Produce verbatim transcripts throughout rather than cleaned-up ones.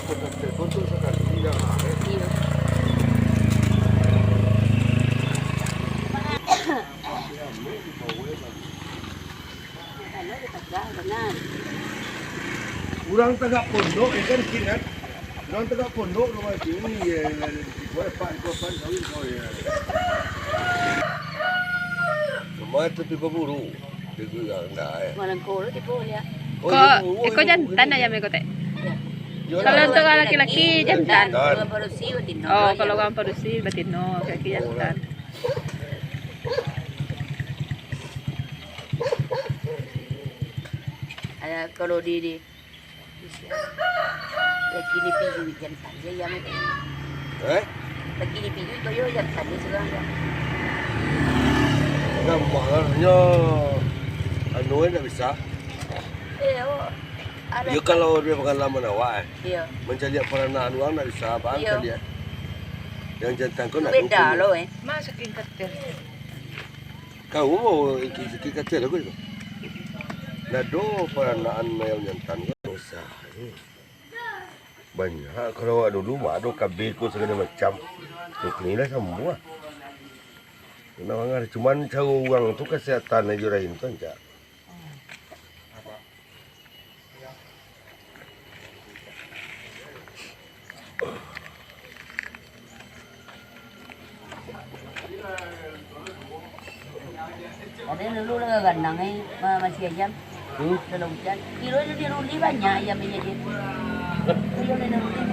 Telepon tu sakali dah. Iyo. Urang tagak pondok, ya kan, Kin, kan? Urang tagak pondok, rumah sini, ya, ya, ya, ya, ya, ya, ya, ya, ya. Rumah tu pi baburu. Malangko tu tipu dia. Oh, ko, iyo, iko iyo, jantan iyo. Ayam iko, Tek? Iyo. Kalau untuk laki-laki, jantan. Kalau urang padusi, batino. Oh, kalau urang padusi, batino, laki-laki jantan. Alah, kalau di, di, di sia. Laki ni pijuik jantan, dia ayam itu. Eh? Laki ni pijuik, ko yo jantan, dia surang, ya. Gambarnyo, anu, eh, ndak bisa. Iyo, awak. Iyo, kalau dari pangalaman awak, eh, iyo, mancaliak paranakan urang ndak bisa, bang, iyo, caliak. Yang jantan ko ndak beda lo, eh. Masukin katil. Kau, iki, iki katil aku tu. Ndak ado paranakan ayam jantan ko. Susah, eh. Banyak, kalau awak dulu, mak ado kabeh ko sagalo macam. Tu kini lah sambuah. Kena mangar, cuman caro urang tu kasihatan ajo lain tu, ancak. Tapi dulu lah ganang, eh, ma-, masih ayam. Hmm? Dalam hujan. Kiro itu di Ruli banyak ayam, iya, dia. Kiro di Ruli.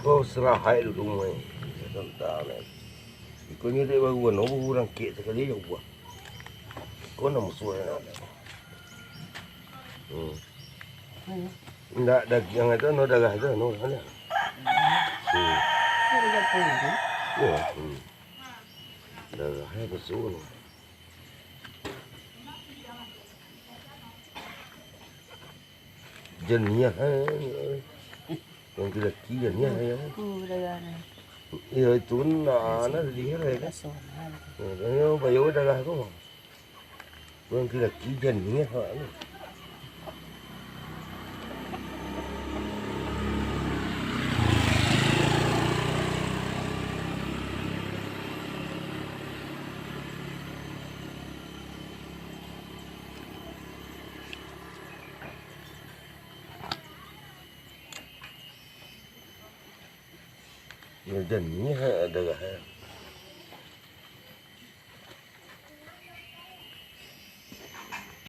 Oh, serahat dulu, mai. Sebentar, mai. Iko nyo dek baru, no, baru rangkek sakali, ya Allah. Ko nan musuah, ya. Hmm. Ndak dagiang tu, no darah tu, no, ada. Hmm. Ada dapur tu. Ya, hmm. Darah, ya, musuah, no. Janiah, eh. Laki-laki janiah, eh. Tu darah ni. Iyo, itu nak, nak dilihat, eh, kan? Raso mahal tu. Ya, kan, yo, bayo darah tu. Laki-laki janiah, awak ni. Yo, janiah darah.